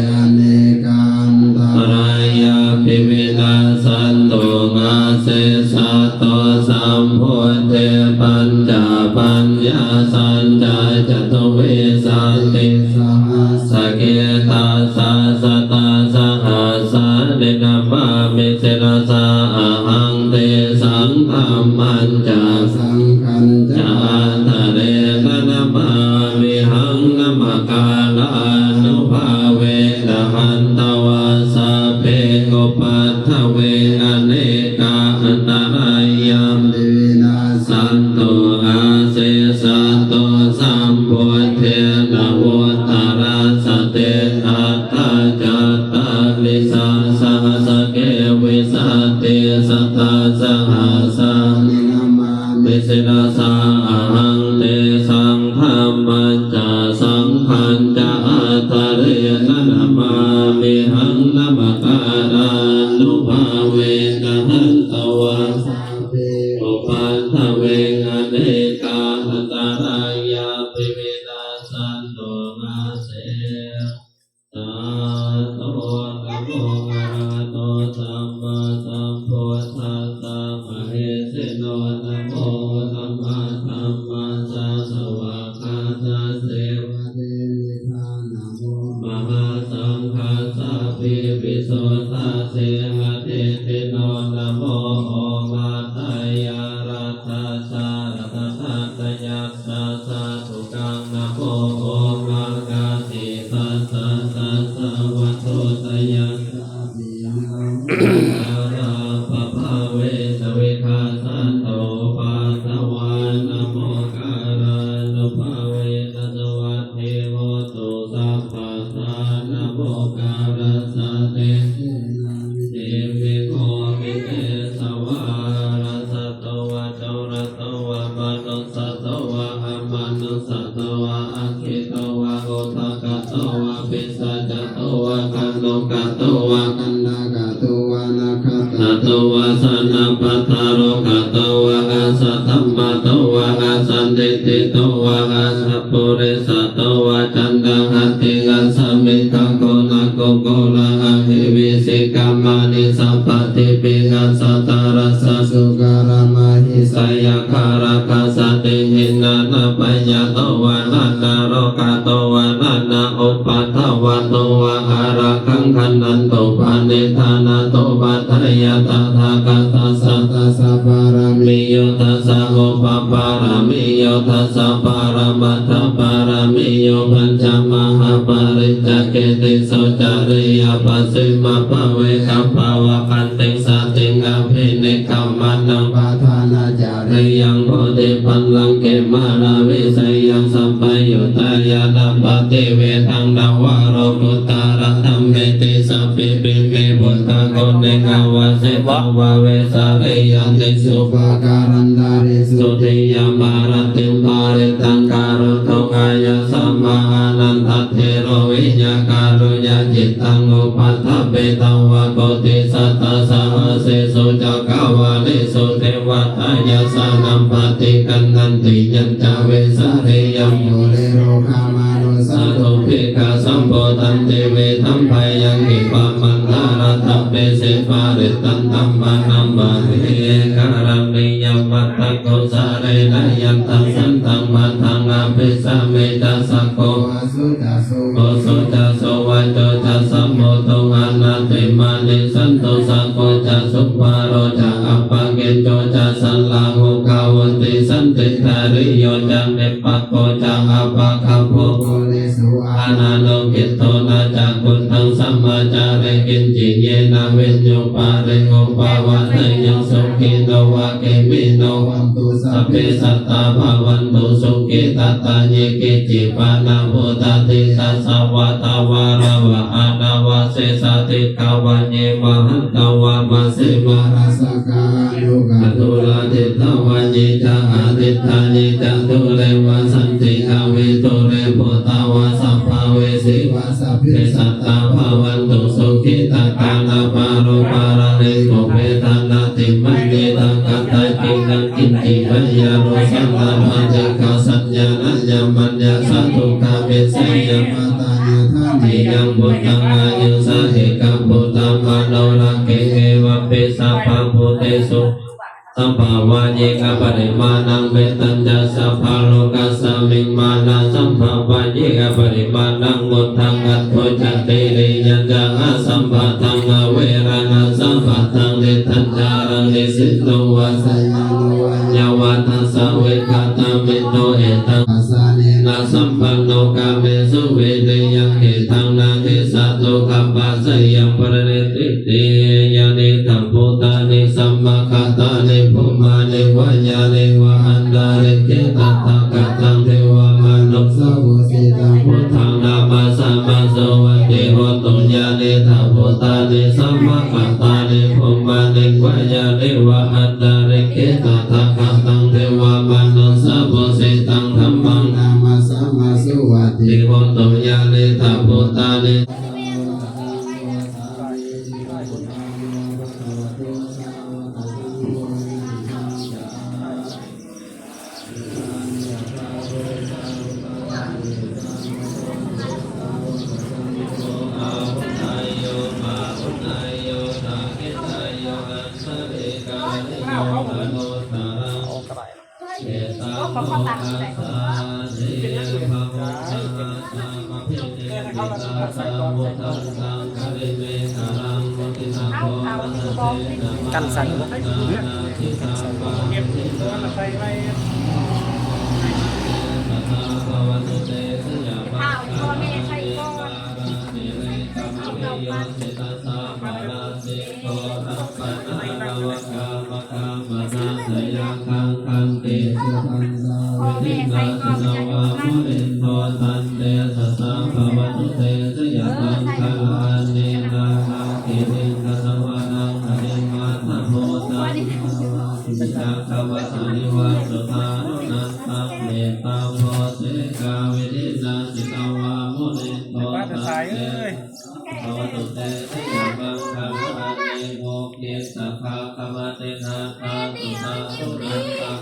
ອະເນກາ ອັນຕະລາຍາປິ ວິນາສສັນຕຸ ອາເສສະໂຕ ສຳພຸດເທ ປັນຈະ ປັນຍາສັນຈະ ຈະຕຸວິສັດຕິ ສະຫັດສະເກ ຕັດສະ ຊະຕະສະຫັດສານິ ນະມາມິ ສິລະສາ ອະຫັງ ເຕ ສັງ ທຳມັນຈະ ສັງຄັນຈະ ອັດຕະເລນະ ນະມາມິຫັງ ນະມະກາລານຸພາເວນະ ຫັນ ຕວາ ສັບເພ ອຸປັດຖະເວ ອະເນກາ ອັນຕະລາຍາປິ ວິນາສສັນຕຸ ອາເສສະໂຕ ສຳພຸດເທນະ ວຸດຕະຣັດສະຕິ ອັດຖະ ຈັດຕາລິສະ ສະຫັດສະເກ ວິສັດຕິ ຊະຕະສະຫັດສານິ ນະມາມິ ສິລະສາ ອະຫັງ ເຕ ສັງ ທຳມັນຈະ ສັງຄັນຈະ ອັດຕະເລນະ ນະມາມິຫັງ ນະມະກາລານຸພາເວນະ ຫັນ ຕວາ ສັບເພ ອຸປັດຖະເວ ອະເນກາ ອັນຕະລາຍາປິ ວິນາສສັນຕຸ ອາເສ ສະໂຕ ນະໂມ ອະລະຫະໂຕ ສຳມາສຳພຸດທັດສະ ມະເຫສິໂນ ນະໂມ ອຸດຕະມະທຳມະສາສະວະກາສະ ເສວະເທວິທາ ນະໂມ ມະຫາສັງຄາສະ ປີຕິວິສຸດທະ ສີລະດິດຖິໂນ ນະໂມ ໂອມາດຕະຍາລັດຖະຊາ ລັດຕະນະຕະຍັດ ສາສະທຸກັງ ນະໂມ ໂອມາກາຕິທັດສະ ຕະສະ ວັດຖຸຕະຍັດສະ ມະຫາສັງຄາຣາປະພາເວນະ ວິຄັດສັນຕຸ ປັດຖະວາ ນະໂມ ກາລານຸພາເວນະ ສະວັດ ທີໂຫຕຸ ສັບພະທາ ນະໂມ ກາລັດສະ ເຕເສນະ ວິສິດທິ ໂກ ວິເດສະວາ ລະສະໂຕ ວະໂຈ ລະໂຕ ວະມະນຸດສະໂຕ ວະອະມະນຸດສະໂຕ ວະອັກຂິໂຕ ວະອຸທະກະໂຕ ວະພິສາຈະໂຕ ວະຄະໂນກະໂຕ ວະກັນທະກະໂຕ ວະນະຄະຕະໂຕ ວະສະນະປະທາໂລກະໂຕ ວະອັດສະຕ ສຳມະໂຕວາອະສັນທິດຖິໂຕວາອະສັບປຸລິສະໂຕວາ ຈັນຕະຫັດຖິງອັດສະມິງຄະໂກນະກຸກກຸລະອະຫິວິຊິກະມະນິສັບປະທິປິງອັດສະຕະຣັດສະສຸກະລະມະຫິສະຍະຄະລະຄະສະຕິຫິນນານະປະຍະໂຕວານານາໂລກະໂຕວານານາອຸປັດຖະວະໂຕວາອາລັກ ຂັງຂັນຕັນຕຸປະນິທານະໂຕປັດຖະຍາຕະຖາຄະຕັດສະ ທັດສະປາລະມີໂຍ ທັດສະອຸປະປາລະມີໂຍ ທັດສະປະລະມັດຖະປາລະມີໂຍ ປັນຈະມະຫາປະລິດຈະກິດຕິສຸຈະລິຍະປະສິມມະພາເວກັບພາວະຄັນຕິງສະຕິງອະພິນິກຂະມະນັງປະທານະຈະ ລິຍັງໂພທິປັນລັງເກມາລະວິໄສຍັງ ສັບປະຍຸດຕາຍານະປະຕິເວທະງ ນະວະໂລກຸດຕະຣະທຳເມຕິ ສັບເປປິເມ ພຸດທະໂກເນ ອາວາເສຕະວາ ເວສາລີ ຍານິ ສຸພະກາລັນຕະຣິ ສຸຕິຍາມາລະຕິມ ປາລິຕັງ ກາໂຣຕຸ ອາຍະສະມາ ອານັນທະເຖໂຣ ວິຍາກາລຸຍະ ຈິດຕັງ ອຸປັດຖະເປຕະວາ ໂກຕິສັດຕະສະຫັດເສສຸ ຈັກກະວາລີສຸ ເທວະ ຕາ ຍາສສະນະປະຕິກະນັນຕິ ຍັນຈະເວສາລີ ຍະໂມ ເລໂຣ ຄາມາໂນ ສາທຸ ພິກຂະ ສຳໂພທັນຕິ ເວທັມພະຍັງ ທິບະມັນທະລະທະເປ ເສ ປະລິດຕັນ ທຳມະນຳມະເຫ ກະລະນີຍະວັດຕະ ກຸສະເລນະ ຍັນຕັງ ສັນຕັງ ພັນທັງ ອະພິສາເມ ຈະ ສັກໂຄ ໂຄ ໂສ ຈະ ໂສ ວາໂຈ ຈະ ສະໂມໂທ ອະນາຕິມານີ ສັນໂຕ ສາໂກ ຈະ ສຸວາໂຣ ຈະ ອັບປະກິນໂຈ ຈະ ສັນລາໂຫ ຄາໂຫຕິ ສັນຕິທາຣິໂຍ ຈະ ເນບປະໂກ ຈະ ອະປະຄະໂປ ໂພລິ ສຸ ອານານຸກິດໂຕ ນະ ຈະ ກຸນທັງ ສະມາຈາເຣ ກິນຈິ ເຍນະ ວິນະໂຍ ປາເຣ ໂອ ປະວາເທ ຍັງ ສຸຂີໂນ ວະ ເຂມີໂນ ໂຫນຕຸ ສະພະ ສັດຕາ ພະວັນຕຸ ສຸຂີ ຕະ ຕະ ເຍ ເກ ຈິ ປານະ ໂພ ຕະ ທີ ຕະ ສະ ວະ ຕະ ວາ ລະ ວະ ອາ ນະ ວະ ເສ ສະ ຕິ ກາ ວະ ເຍ ມະ ຫະ ກາ ວະ ມະ ເສ ມະ ຣາ ສະ ກາ ອະນຸ ກາ ຕຸ ລາ ທິດ ທະ ວະ ເຍ ຈະ ອາ ທິດ ທະ ເຍ ຈະ ທຸ ເລ ວະ ສັນຕິ ອະ ເວ ທຸ ເຣ ໂພ ຕະ ວະ ສະ ພະ ເວ ສີ ວະ ສະ ເພ ສັດຕາ ພະ ວັນຕຸ ສຸ ຂີ ຕະ ກາ ນະ ປາ ໂຣ ປາ ຣາ ເຣ ໂກ ເພ ທະ ນະ ຕິ ມະ ນີ ຕະ ກະ ຕະ ກິ ນະ ກິນ ຕິ ໄວ ຍາ ໂຣ ສະ ນະ ພະ ເທ ກະ ສັນ ຍາ ນະ ຍາ ມັນ ຍາ ສາ ທຸ ກາ ເມ ໄຊ ຍາ ມະ ຕາ ຍາ ທາ ເມ ຍັງ ພຸດ ທັງ ອາ ຍຸ ສາ ເອ ກະ ພຸດ ທະ ມະ ໂນ ຣະ ເກ ເອ ວະ ເປ ສະ ພະ ພູ ເຕ ສຸ ສະ ພາ ວະ ເຍ ກະ ປະລິມາ ນັງ ເມ ຕັນ ຈະ ສະ ພະ ໂລ ກະ ສະ ມິງ ມາ ນະ ສະ ພາ ວະ ເຍ ກະ ປະລິມາ ນັງ ມຸດ ທັງ ອັດ ໂທ ຈະ ຕີ ຣິ ຍັນ ຈະ ອະ ສຳ ພະ ທັງ ອະ ເວ ຣະ ນະ ສະ ພະ ທັງ ນິ ທັນ ຈາ ຣະ ນິ ສິ ໂນ ວາ ສະ ຍາ ໂນ ວາ ຍາ ວະ ທັດ ສະ ເວ ຄະ ຕາ ເມ ໂຕ ເອ ຕະ ສະ ເນ ນະ ສຳ ປັນ ໂນ ກາ ເມ ສຸ ວິ ລິ ຍັງ ເອ ທັງ ນະ ທິ ສະ ໂຕ ຄຳ ປະ ສະ ຍັງ ປະ ລະ ເນ ຕິ ຕິ ຍານິ ທະ ພູຕານິ ສະ ມະ ຄະ ຕາ ນິ ພູ ມາ ນິ ວະ ຍາ ນິ ວະ ອັນ ຕະ ລິ ເກ ຕະ ທະ ຄະ ຕັງ ເທ ວະ ມະ ນຸ ສ ະ ພູ ຊິ ຕັງ ພຸດ ທັງ ນາ ມະ ສະ ມະ ສຸ ວັດ ຕິ ໂຫ ຕຸ ຍານິ ທະ ພູຕານິ ສະ ມະ ຄະ ຕາ ນິ ພູ ມາ ນິ ວະ ຍາ ນິ ວະ ອັນ ຕະ ລິ ເກ ຕະ ທະ ຄະ ຕັງ ເທ ວະ ມະ ນຸ ສ ະ ພູ ຊິ ຕັງ ທຳ ມັງ ນາ ມະ ສະ ມະ ສຸ ວັດ ຕິ ໂຫ ຕຸ ຍານິ ທະ ພູຕານິ ກັນສັ່ນບໍ່? ກັນສັ່ນບໍ່? ພໍ່ແມ່ໃສ່ກ່ອນ ເອົາເອົາມາ ໂກ ຮັບ ປະ ນາ ລະ ວະ ກາ ມະ ກາ ມະ ນາ ຊະ ຍັງ ຄັງ ຂັນ ຕິ ສຸ ທັນ ສາ ວິ ທິ ນາ ຈິ ນະ ວາ ມຸ ນິ ນ ໂທ ທັນ ເຕ ຊະ ສາ ພະ ວະ ຕຸ ເຕ ຊະ ຍະ ຕັງ ຄະ ລາ ນິ ນາ ຄະ ກິ ລິ ງ ກະ ສະ ວະ ນະ ຄະ ນິ ມະ ທະ ໂພ ຕະ ນະ ວາ ຕິ ຈັກ ຂະ ວະ ສະ ລິ ວະ ສຸ ທາ ຣະ ນັນ ຕະ ເມ ຕະ ໂພ ເສ ກາ ວິ ທິ ນາ ຈິ ນະ ວາ ມຸ ນິ ໂທ ທັນ ເຕ ພະ ວະ ຕຸ ເຕ ຊະ ຍະ ມັງ ຄະ ລາ ນິ ໂພ ກິດ ສະ ພະ ຄະ ວະ ເຕ ນາ ຄາ ຕຸ ສາ ທຸ ນັນ ຕັງ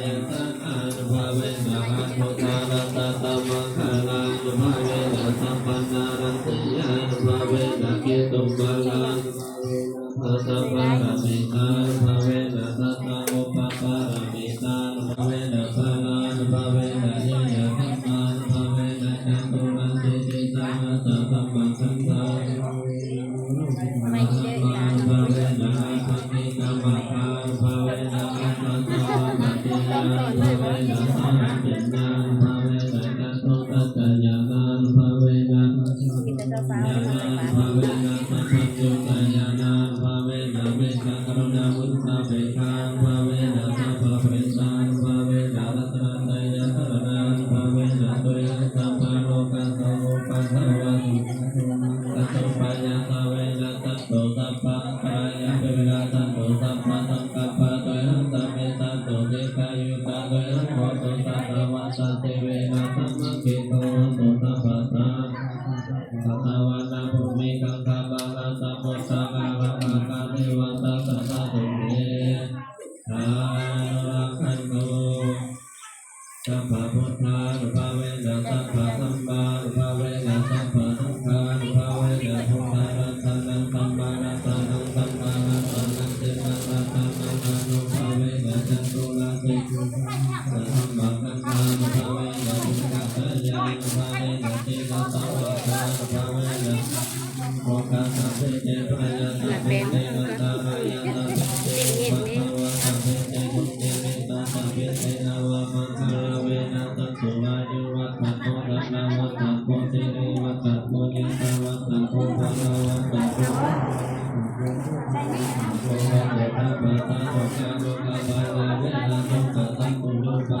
ຍະສາຄານຸພາເວນະ ອະນຸດຕະລັດຕະມະງຄະລານຸພາເວນະ ສັບພະນາລັດຕະຍານຸພາເວນະ ເກຕຸມະລາ ສັບພະປາລະມິຕານຸພາເວນະ ສັດຖະອຸປະປາລະມິຕານຸພາເວນະ ພະລານຸພາເວນະ ເຍຍະທຳມານຸພາເວນະ ຈະຕຸລະສິຕິສາຫັດຖະທຳມະຄັນທາ ມະຄານຸພາເວນະ ອະພັງກິກຳມະຄານຸພາເວນະ ອາຄາສະວະມະຕິຍານຸພາເວນະ ສາຫະເຈນນານຸພາເວນະ ຈະຕຸສັດຈະຍານານຸພາເວນະ ຍານານຸພາເວນະ ສັບພັນຍຸຕະຍານານຸພາເວນະ ເມດຕາກະລຸນາມຸທິຕາເປກຂານຸພາເວນະ ສັບພະປະເພທານຸພາເວນະ ລັດຕະນະໄຕຍະສະລະນານຸພາເວນະ ຕຸຍະສັບພະໂລກາໂສ ອຸປັດຖະວາ ກະຕຸປາຍາສາເວນະ ສັນຕຸສັບພະອັນຕະລາຍາ ເວລາສັນຕຸສັບພະສັງກັບປະ ໂຕຍະສັບເມ ສັນຕຸ ດີຄາຍຸຕາ ໂຕຍະໂຫຕຸ ສັດຕະວັດຕະເສເວນະ ສັງມັງຄີໂຕ ໂຫຕຸ ສັບພະສາ ສັດຕະວັນນະພູມິກັງຄະມາລະ ສັບພຸດທະມາລະ ອາຄາເທວະຕາ ສັດຕະໂຕເມ ທານຸລັກຂັນໂຕ ສັບພະພຸດທານຸພາເວນະ ສັບພະທຳມານຸພາເວນະ ສັບພະສັງຄານຸພາເວນະ ພຸດທະລັດຕະນັງ ທຳມະລັດຕະນັງ ສັງຄະລັດຕະນັງ ເຕນະລັດຕະນານັງ ອະນຸພາເວນະ ຈະຕຸລະສິຕິສາຫັດຖະທຳມະຄັນທານຸພາເວນະ ປຸນນະກະຍານຸພາເວນະ ເຕນະສະວາການຸພາເວນະ ໂອຄາສັບເພ ເຈພະຍາສັບເພ ເຈອັນຕະລາຍາສັບເພ ເຈອຸປັດຖະວາສັບເພ ເຈທຸກເຂເມຕາສັບເພ ເຕນະວາມັງຄະລາເວນະ ສັນຕຸ ອາຍຸວັດຖະໂກ ທະນະວັດຖະໂກ ສິລິວັດຖະໂກ ຍະສະວັດຖະໂກ ພະລາວັດຖະໂກ ໂພຄະເສຖາປະຊາໂທກາໂລກາພາລາເວນະ ໂສກະສັບປຸໂຍ ພະ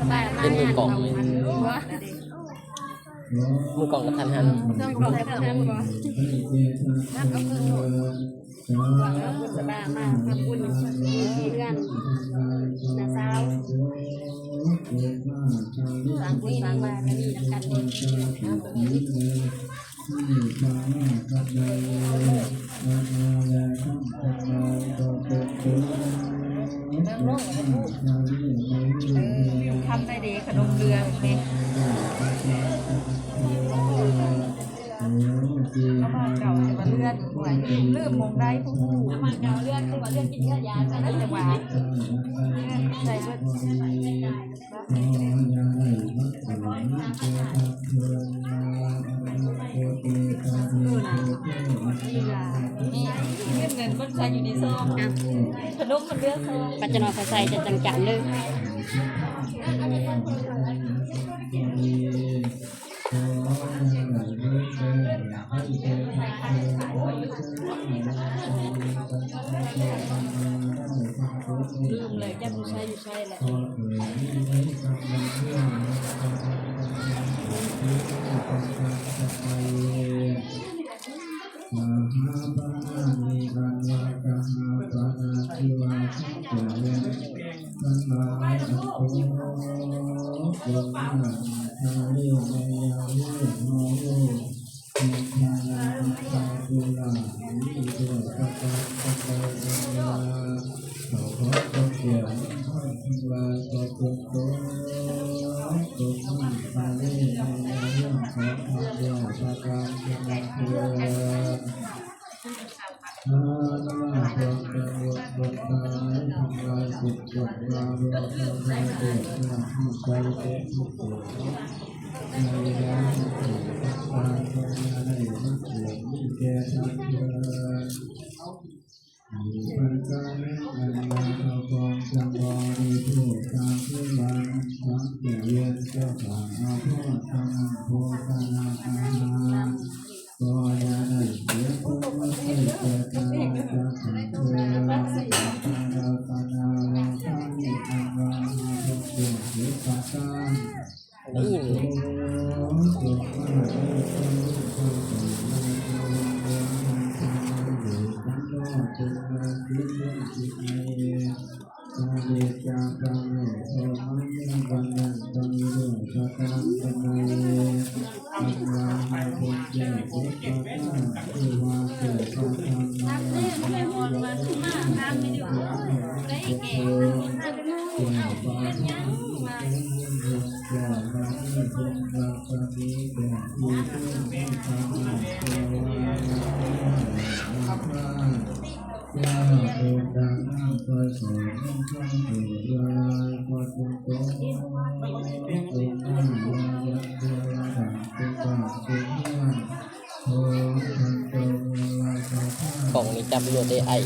ສະບາຍ ເປັນມືກ້ອງເລີຍ ມືກ້ອງກະທັນຫັນ ມືກ້ອງກະທັນຫັນບໍ່? ສະບາຍ ມາທຳບຸນເຮືອນນ້າສາວ ສາງບຸນສາງບານກະມີນຳກັນເດ້. ຄຳໄດ້ເດ້ ຂະໜົມເຫຼືອເດ້ ອາມາເກົ່າ ແຕ່ວ່າເລື່ອນ ໂອ້ຍ ລືມໝ່ອງໃດ ຜູ້ຮູ້ ອາມາເກົ່າເລື່ອນ ຄືວ່າເລື່ອນກິນເລືອດຢາ ອັນນັ້ນແຫຼະວ່າ ໃສ່ເບິດ ເງິນມັນໃສ່ຢູ່ໃນຊອງ ຂະໜົມມັນເຫຼືອຊອງ ປັດຈະນອນໃສ່ຈະຈັງຈຳເດີ້. ລືມເລີຍ ຈັກຢູ່ໃສຢູ່ໃສແຫຼະ. ມະຫາປະນານິ ອັນວ່າກະຫາປະນາ ທີ່ວ່າສັງສາລະທັງຫຼາຍ ອັນໂຕ ຕົນມາ ທາເລ ແມ່ຍາເລ ເຮົາເອງ ເປັນພາລະນະ ຊາຕຸລາ ມີດ້ວຍປະການທັງຫຼາຍ ອັນວ່າ ເຂົ້າຂອງຕົນແກ້ວເງິນຄຳທັງຫຼາຍ ກໍຕົນໂຕ ຕົນມາ ທາເລ ແມ່ຍາເລ ເຮົາເອງ ຂໍພະດ້ວຍປະການທັງຫຼາຍເທີ້ນ. ອາ ພວກເຈົ້າບົດບົດຕາຍທັງຫຼາຍ ທຸກຄົນວ່າບໍ່ສະບາຍ ເກີດຍາກເຮັດໃຈເຈັບທຸກຄົນ ໃນຍາມທີ່ຕ່າງໆ ບໍ່ໄດ້ມາເກີດມີແກ່ທ່ານເທີ້ນ. ປະການອັນວ່າເຈົ້າຂອງຈະບໍລິໂພກຕາມຄືວ່າ ສັງແກ່ວຽນເຈົ້າຂ້າ ອາພອນຕະນະໂພຊະນາອາຫານ ກໍຢ່າໄດ້ເສຍໂພມາໃຊ້ແກ່ກາຍຈາກທ່ານເທີ້ນ. ອາຣາທະນາວ່າ ພະນິອັນວ່າ ຫາພວກເຈົ້າເທວະດາ ກ້ອງນີ້ຈັບໂລດໄດ້ ໄອ້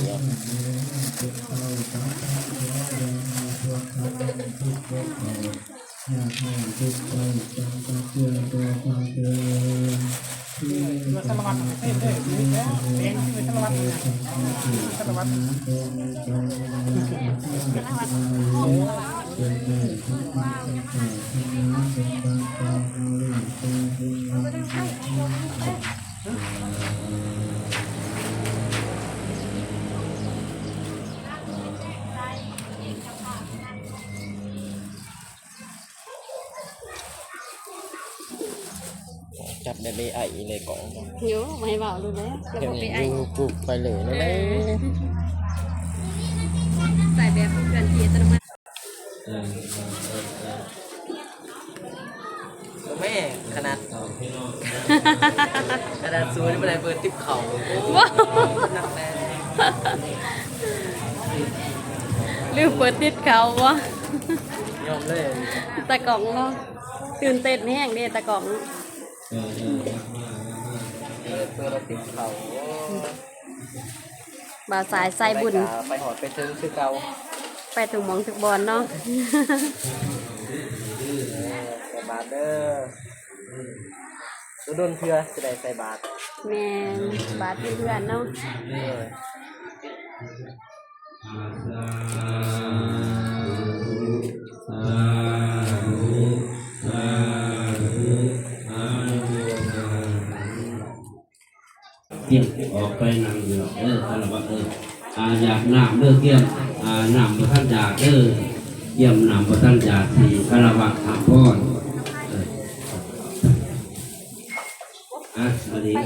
ສາລະວັດ ເອີ ເອີ ສາລະວັດ. ຈັບໄດ້ເລີຍ ໄອ້ເລີຍ ກ້ອງ ໂຍ ບໍ່ໃຫ້ເວົ້າໂລດແຫຼະ ແລ້ວບໍ່ໄປໄອ້ ຢູທູບໄປເລີຍ ເອີ ນັ້ນແຫຼະ ໃສ່ແບບເຄື່ອນທີ່ອັດຕະໂນມັດ. ແມ່ ຂະໜາດ ຂະໜາດສູນຍັງບໍ່ໄດ້ເປີດຕິບເຂົ້າ ໂອ້ ໜັກແໜ້ນ ລືມເປີດຕິດເຂົ້າບໍ່? ຍອມເລີຍ ຕາກ້ອງເນາະ ຕື່ນເຕັ້ນແຮງເດ້ຕາກ້ອງ ເປີດຕິບເຂົ້າ ໂອ້ ບ່າວສາຍສາຍບຸນ ໄປຫອດໄປເຖິງຄືເກົ່າ ໄປທຸກໝ່ອງທຸກບ່ອນເນາະ ເອີ ປະມານເດີ ເອີ ດົນເທື່ອຊິໄດ້ໃສ່ບາດ. ແມ່ນ ບາດຢູ່ເຮືອນເນາະ. ໂດຍ. ສາທຸ ສາທຸ ສາທຸ ອະນຸໂມທະນາ. ຕຽມອອກໄປນັ່ງຢູ່ດອກເດີ ຄາລະວະເອີຍ. ອາ ຢາກນ້ຳເດີ ຕຽມ ອາ ນ້ຳບໍ່ທັນຢາກເດີ ຕຽມນ້ຳບໍ່ທັນຢາກ ທີ່ຄາລະວະຮັບພອນ. ເອີ ອາ ບາດນີ້